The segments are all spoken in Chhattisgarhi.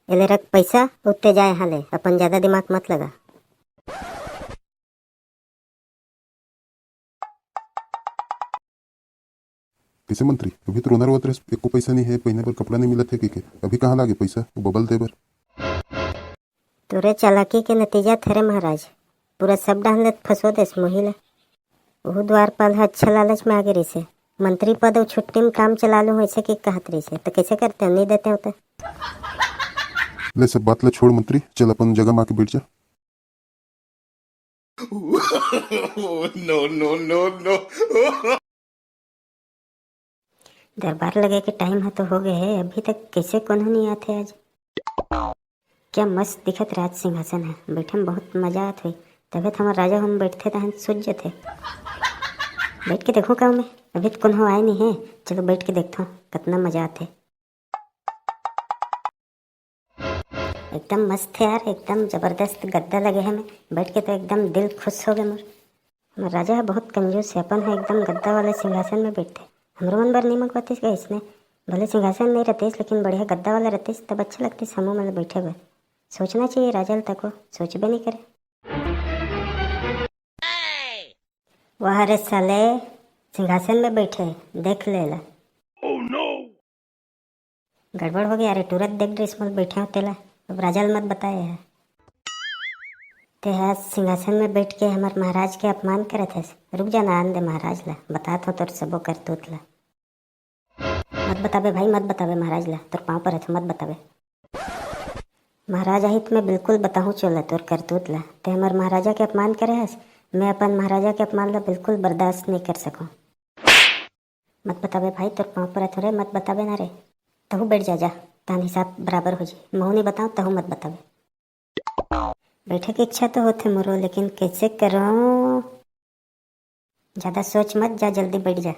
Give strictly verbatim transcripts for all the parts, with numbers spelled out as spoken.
एले रख पैसा, उत्ते जा यहाँ ले, अपन ज्यादा दिमाग मत लगा। कइसे मंत्री, अभी तो रोना रोवत रहे, एको पैसा नहीं है, पहने बर कपड़ा नहीं मिलत है कहिके। अभी कहाँ लागे पैसा वो बबल दे बर? तोरे चालाकी के नतीजा थरे महाराज, पूरा सब डहन ले फंसो देस मोही ला। ओहू द्वारपाल ह अच्छा लालच में आगे रहिसे। मंत्री पद अउ छुट्टी में काम चला लूँ ऐसे कि कहत रहिसे, तो कैसे करते हो, नहीं देते हो तो। ले सब बात ला छोड़ मंत्री, चल अपन जगह में आके बैठ जा। No, no, no, no। दरबार लगे के टाइम ह तो हो गए है, अभी तक कैसे कोनो नहीं आते आज। क्या मस्त दिखत राज सिंहासन है, बैठे में बहुत मजा आत हुई। तबे तो हमार राजा हम बैठते तहन सूझ जते। बैठ के देखो का मैं, अभी तो कोनो आए नहीं है। चलो बैठ के देखता हूँ कितना मजा आते। एकदम मस्त है यार, एकदम जबरदस्त गद्दा लगे है। मैं बैठ के तो एकदम दिल खुश हो गए मोर। हमर राजा ह बहुत कंजूस है, अपन ह एकदम गद्दा वाले सिंहासन में बैठथे। हमरो मन बर नहीं मंगवातिस गइस ने, भले सिंहासन नहीं रहतिस लेकिन बढ़िया गद्दा वाला रहतिस तब अच्छा लगतिस हमू मन ल बैठे बर। सोचना चाहिए राजा ल तको, सोचबे नहीं करे। वाह रे साले, सिंहासन में बैठे, देख ले ला। गड़बड़ हो गया रे, टूरत देख ड्रेस में बैठे हो तेला। अब राजा ल मत बताए है। ते हा सिंहासन में बैठ के हमर महाराज के अपमान करत हस। रुक जा ना, आन दे महाराज ला, बतात हो तोर सबो करतूत ला। मत बताबे भाई, मत बताबे महाराज ला, तोर पाँव परत हो, मत बताबे। महाराज आही त मैं बिल्कुल बताहूँ चोला तोर करतूत ला। ते हमर महाराजा के अपमान करे हस, मैं अपन महाराजा के अपमान ला बिल्कुल बर्दाश्त नहीं कर सकूँ। मत बताबे भाई, तोर पाँव परत हो रे, मत बताबे ना रे। तहू बैठ जा, जा, तहन हिसाब बराबर हो जी। महू नहीं बताऊँ, तहू मत बताबे। बैठे के इच्छा तो होथे मोरो, लेकिन कैसे करूँ? ज्यादा सोच मत, जा जल्दी बैठ जा।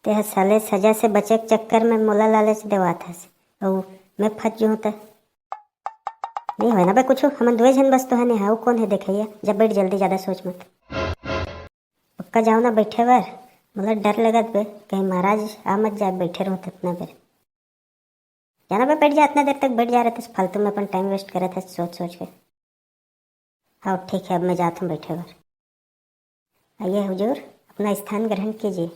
ते ह साले सजा से बचे के चक्कर में मोला लालच देवात हस, अउ मैं फंस जूँ त। नहीं होय ना बे कुछू, हमन दुए झन बस तो हन, अउ कौन है देखइया? जा बैठ जल्दी, ज्यादा सोच मत। पक्का जाओ ना बैठे बर, मोला डर लगत बे, कहीं महाराज आ मत जाए, बैठे रहो ततना बेर। जाना बे, बैठ जा, इतना देर तक बैठ जा रहते, फालतू में अपन टाइम वेस्ट करत है सोच सोच के। हाँ ठीक है, अब मैं जाता हूँ बैठे बर। आइए हुजूर, अपना स्थान ग्रहण कीजिए।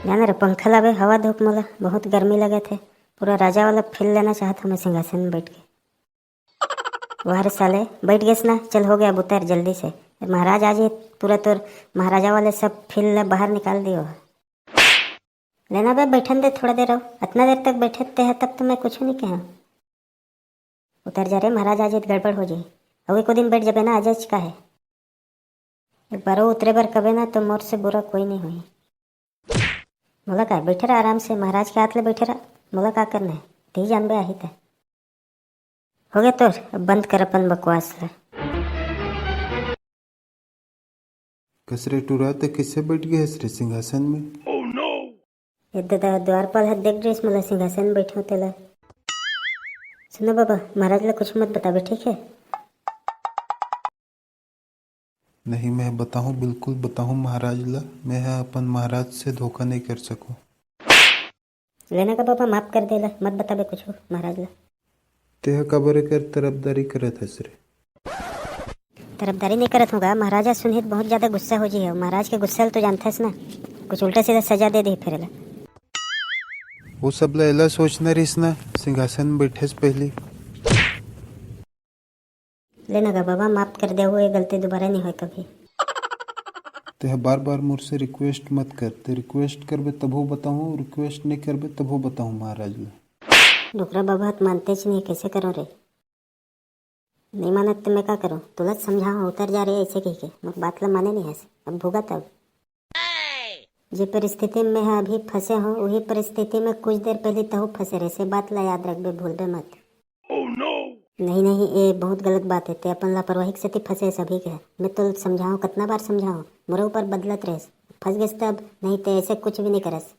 जाना रे पंखा लाबे, हवा धूप मोला बहुत गर्मी लगत है, पूरा राजा वाला फील लेना चाहत हूँ मैं सिंहासन में बैठ के। वाह रे साले, बैठ गेस ना, चल हो गया, अब उतर जल्दी से। महाराज आ जाए, पूरा तोर महाराजा वाले सब फील ला बाहर निकाल दियो। लेना बे, बैठन दे थोड़ा देर अउ। अतना देर तक बैठे ते ह, तब तो मैं कुछ नहीं कहा। उतर जा रे, महाराज आ जाए त गड़बड़ हो जाए। अउ एको दिन बैठ जाबे ना, आ जाए का है। एक बार वो उतरे बर कबे ना तो मोर से बुरा कोई नहीं होई। मोला का, बैठे रहा आराम से, महाराज के हाथ ले बैठे रहा। मोला का करना है, ते ही जानबे आही ते। हो गया तोर, अब बंद कर अपन बकवास ला। कस रे टूरा, ते कैसे बैठ गए हस रे सिंहासन में? ए दादा, द्वारपाल ह देख ड्रेस मोला सिंहासन में बैठे हो तेला। सुनो बाबा, महाराज ला कुछ मत बताबे, ठीक है? नहीं, मैं बताहूँ, बिल्कुल बताहूँ महाराज ला। मैं ह अपन महाराज से धोखा नहीं कर सकूँ। लेना का बाबा, माफ कर देला, मत बताबे कुछ महाराज ला। तेहा काबर एकर तरफदारी करत हस रे? तरफदारी नहीं करत हूँ गा, महाराजा सुनही त बहुत ज्यादा गुस्सा हो जी है। महाराज के गुस्सा ल तो जानथस ना, कुछ उल्टा सीधा सजा दे दे फिर ला। वो सब ला एला सोचना रहिस ना, सिंहासन में बैठे से पहली। लेना गा बाबा, माफ कर दे, वो ये गलती दोबारा नहीं होय कभी। तेहा बार बार मोर से रिक्वेस्ट मत कर, ते रिक्वेस्ट करबे तभो बताहूँ, रिक्वेस्ट नहीं करबे तभो बताहूँ महाराज ला। डोकरा बाबा ह त मानतेच नहीं, कैसे करो रे? नहीं मानत तो मैं का करूँ? तुला समझाओ, उतर जा रे ऐसे कह के, मोर बात ला माने नहीं हस, अब भुगत अब। जे परिस्थिति में मैं ह अभी फंसे हूँ, वही परिस्थिति में कुछ देर पहले तहु फंसे रहे, से बात ला याद रखबे, भूलबे मत। नहीं नहीं, ये बहुत गलत बात है, ते अपन लापरवाही के सेती फंसे सभी के। मैं तो समझाऊँ, कितना बार समझाऊँ, मोरे ऊपर बदलत रहे, फंस गए तब, नहीं ते ऐसे कुछ भी नहीं करस।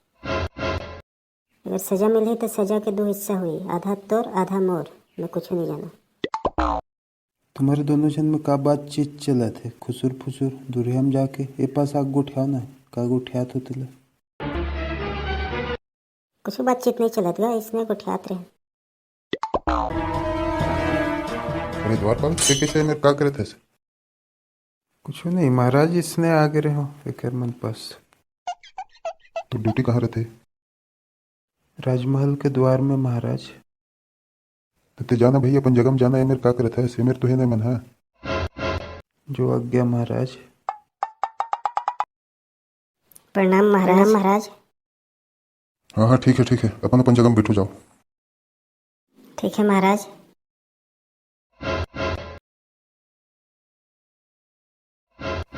अगर सजा मिलही त सजा के दो हिस्सा हुई, आधा तोर आधा मोर। मैं कुछ नहीं जानूँ। तुम्हारे दोनों जन में का बातचीत चलत है? खुसुर फुसुर दूरिया में जाके ए पास आग गोठियाओ ना, का गोठियात हो तेला? कुछ बातचीत नहीं चलत गा, इसने गोठियात रहे। अरे द्वारपाल, ते कैसे मेरे का करत हस? कुछ नहीं महाराज, इसने आ गे रहे हो एकर मन पास। तो ड्यूटी कहाँ रहते? राजमहल के द्वार में महाराज। तो ते जाना भाई, अपन जगह में जाना, एमेर का करत हस? एमेर तो है ना मन हा। जो आज्ञा महाराज। प्रणाम महाराज। प्रणाम महाराज। हाँ हाँ, ठीक है ठीक है, अपन अपन जगह में बैठो जाओ। ठीक है महाराज।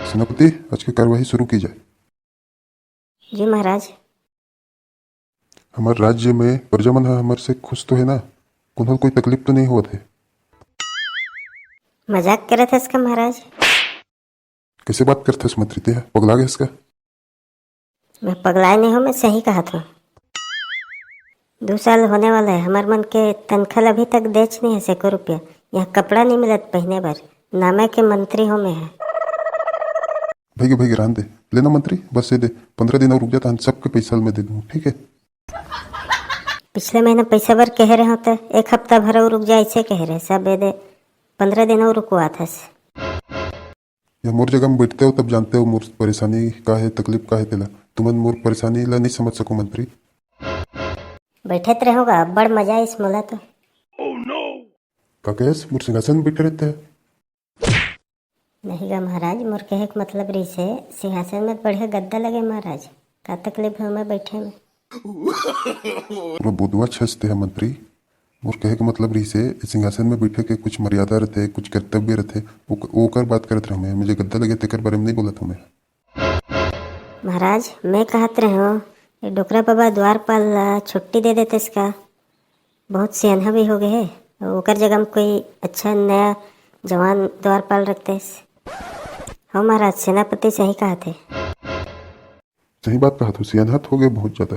सेनापति, आज के कार्यवाही शुरू की जाए। जी महाराज। हमर राज्य में प्रजा मन ह हमर से खुश तो हे ना? कोनो कोई तकलीफ तो नहीं होवत हे? मजाक करत हस का महाराज? कैसे बात करत हस मंत्री, ते ह पगला गे हस का? मैं पगलाए नहीं हूँ, मैं सही कहत हूँ। दो साल होने वाला है, हमर मन के तनखा ल अभी तक देच नहीं है एको रुपया। यहाँ कपड़ा नहीं मिलत पहने बर, नामे के मंत्री हूँ मैं है। भैगे भैगे रहन दे, लेना मंत्री, बस ये दे, पंद्रह दिन और रुक जाता, हम सबके पैसा मैं दे दूँ, ठीक है? पिछले महीना पैसा बर कहे रहे हो तो एक हफ्ता भर और रुक जाए, ऐसे कहे रहे सब, ये दे पंद्रह दिन और रुकवा था। या मोर जगह में बैठते हो तब जानते हो मोर परेशानी का है, तकलीफ का है तेला। तुमन मोर परेशानी ला नहीं समझ सको मंत्री। बैठत रहोगा, बड़ मजा इस मोला तो। का कहेस, मोर सिंहासन में बैठे रहते हैं? नहीं गा महाराज, मोर कहे के मतलब रहिस हे, सिंहासन में बढ़िया गद्दा लगे महाराज, का तकलीफ है मैं बैठे में? पूरा बोधवा छस ते ह मंत्री। मोर कहे के मतलब रहिस हे, ए सिंहासन में बैठे के कुछ मर्यादा रथे, कुछ कर्तव्य रथे, ओक-, ओकर बात करत रहूँ मैं। मुझे गद्दा लगे तेकर बारे में नहीं बोलत हूँ मैं। महाराज, मैं कहत रहे हूँ, ये डोकरा बाबा द्वारपाल ला छुट्टी दे देते इसका, बहुत सियानहा भी हो गए है, ओकर जगह में कोई अच्छा नया जवान द्वारपाल रखते। हाँ महाराज, सेनापति सही कहत हे। सही बात कहत हो, सियानहा हो गए बहुत ज्यादा।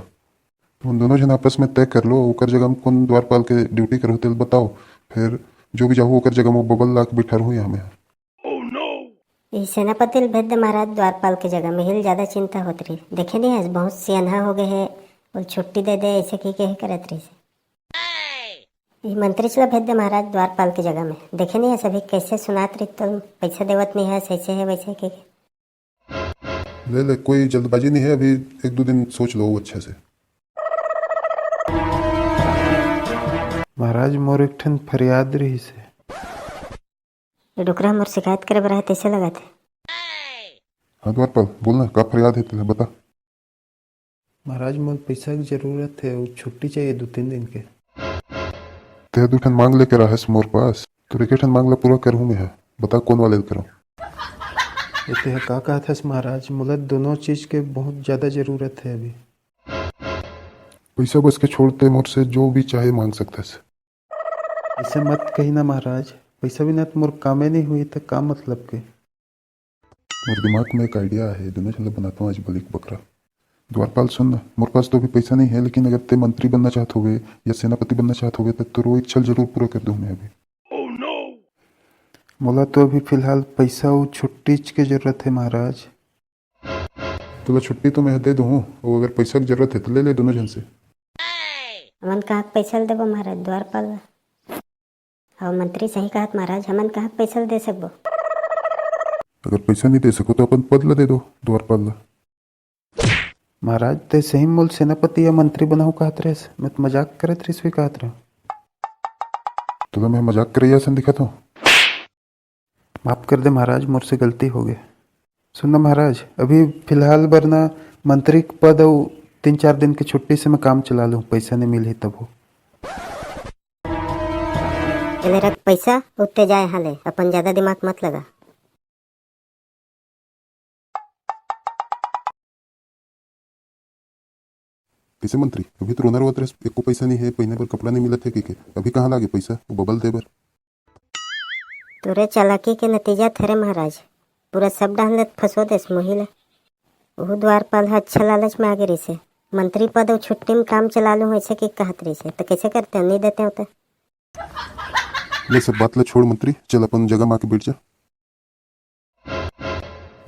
तुम दोनों जन आपस में तय कर लो, ओकर जगह में कौन द्वारपाल के ड्यूटी करो तेल बताओ, फिर जो भी जाहू ओकर जगह में बबल ला के बैठा रहूँ यहाँ में। ई सेनापति ल भेज दे महाराज द्वारपाल के जगह में, हिल ज्यादा चिंता होत रही। देखे नहीं है बहुत सियानहा हो गए है, बोल छुट्टी दे दे, ऐसे की कहे करत रही से। ई मंत्री चला भेज दे महाराज द्वारपाल के जगह में। देखे नहीं है सभी कैसे सुनात रही तो पैसा देवत नहीं है, ऐसे है वैसे के। ले ले, कोई जल्दबाजी नहीं है, अभी एक दो दिन सोच लो अच्छे से। महाराज, मोर एक ठन फरियाद रहिस हे। ये डोकरा मोर शिकायत करे बर आए तैसे लगत हे। हाँ द्वारपाल, बोलना, का फरियाद है तेला, बता। महाराज, मोर पैसा के जरूरत है, वो छुट्टी चाहिए दो तीन दिन के। ते दू ठन मांग लेके रहस मोर पास, तोर एक ठन मांग ला पूरा करहूँ मैं ह। बता कौन वाले ल करूँ? ये ते ह का कहत हस महाराज, मोला दोनों चीज के बहुत ज्यादा जरूरत है अभी। पैसा बस के छोड़, ते मोर से जो भी चाहे मांग सकथस। ऐसे मत कही ना महाराज, पैसा बिना तो मोर कामे नहीं हुई, तो का मतलब के? मोर दिमाग में एक आइडिया है, दोनों झन ला बनाता हूँ आज बलि के बकरा। द्वारपाल सुन ना, मोर पास तो अभी पैसा नहीं है, लेकिन अगर ते मंत्री बनना चाहत होवे या सेनापति बनना चाहत होवे, तो तोरो इच्छा जरूर पूरा कर दूँ मैं अभी। मोला तो अभी फिलहाल पैसा अउ छुट्टीच के जरूरत है महाराज। तोला छुट्टी तो मैं दे दूँ, अउ अगर पैसा के जरूरत है तो ले ले दोनों झन से। हमन कहाँ के पैसा ल देबो महाराज द्वारपाल ला? अउ मंत्री सही कहत महाराज, हमन कहाँ के पैसा ल दे सकबो? अगर पैसा नहीं दे सको तो अपन पद ला दे दो द्वारपाल ला। महाराज, ते सही मोल सेनापति या मंत्री बनाहू कहत रहेस, मैं तो मजाक करत रहिस भी कहत रहें। तोला मैं मजाक करइया असन दिखत हूँ? माफ कर दे महाराज, मोर से गलती हो गए। सुन ना महाराज, अभी फिलहाल बर ना मंत्री के पद अउ तीन चार दिन के छुट्टी से मैं काम चला लूँ, पैसा नहीं मिलही तब हो। एले रख पैसा, उत्ते जाए हाले, अपन ज्यादा दिमाग मत लगा। कैसे मंत्री, अभी तो रोना रोवत रहे, एको पैसा नहीं है, पहने बर कपड़ा नहीं मिलत है, के, के? अभी कहाँ लागे पैसा वो बबल दे बर? तोरे चालाकी के नतीजा थरे महाराज, पूरा सब डाहन ले फंसो देस मोही ले। ओहू द्वारपाल ह अच्छा लालच में आगे रहिसे, मंत्री पद अउ छुट्टी में काम चला लूँ ऐसे के कहत रहिसे, तो कैसे करते हो, नहीं देते हो तो? ये सब बात ला छोड़ मंत्री, चल अपन जगह में आके बैठ जा।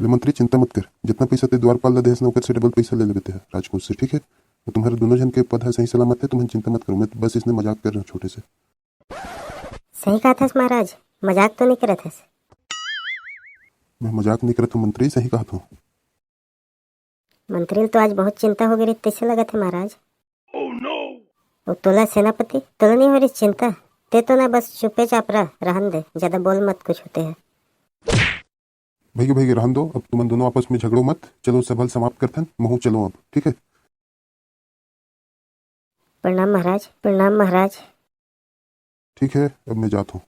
ले मंत्री, चिंता मत कर, जितना पैसा ते द्वारपाल ला देहस ना, ओकर से डबल पैसा ले लेबे ते ह राजकोष से, ठीक है? तुम्हारे दोनों जन के पद ह सही सलामत है, तुमन चिंता मत करो, मैं बस इसने मजाक कर रहा हूँ छोटे से। सही कहत हस महाराज, मजाक तो नहीं करत हस। मैं मजाक नहीं करत हूँ मंत्री, सही कहत हूँ। मंत्री ल तो आज बहुत चिंता हो गई रही, तैसे लगत है महाराज। ओ तोला सेनापति, तोला नहीं हो रही चिंता? ते तो ना बस चुपे चाप रह, रहन दे, ज्यादा बोल मत कुछ होते है। भैया भैया रहन दो, अब तुमन दोनों आपस में झगड़ो मत, चलो सभा ल समाप्त करथन, महू चलो अब, ठीक है? प्रणाम महाराज, प्रणाम महाराज। ठीक है, अब मैं जात हूँ।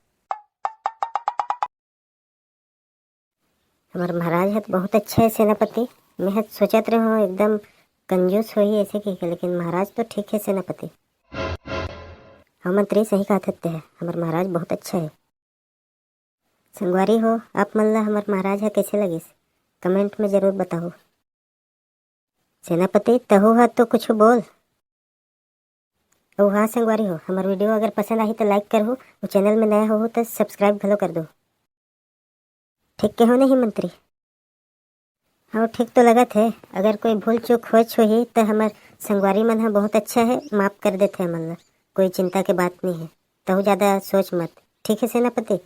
हमार महाराज है तो बहुत अच्छा है सेनापति। मैं है सोचत रहे हूँ एकदम कंजूस होही ऐसे कह के, लेकिन महाराज तो ठीक है सेनापति। हाँ मंत्री, सही कहत हत्ते है, हमार महाराज बहुत अच्छा है। संगवारी हो, आप मन ला हमार महाराज है कैसे लगिस, कमेंट में जरूर बताओ। सेनापति, तहू ह तो कुछ बोल। अउ हाँ संगवारी हो, हमर वीडियो अगर पसंद आही तो लाइक करहू, अउ चैनल में नया होहू तो सब्सक्राइब घलो कर दो। ठीक कहो नहीं मंत्री? हाँ, ठीक तो लगत है। अगर कोई भूल चूक होच होही तो हमर संगवारी मन ह बहुत अच्छा है, माफ कर देथे हमन ला, कोई चिंता के बात नहीं है। तहू ज्यादा सोच मत, ठीक है सेनापति?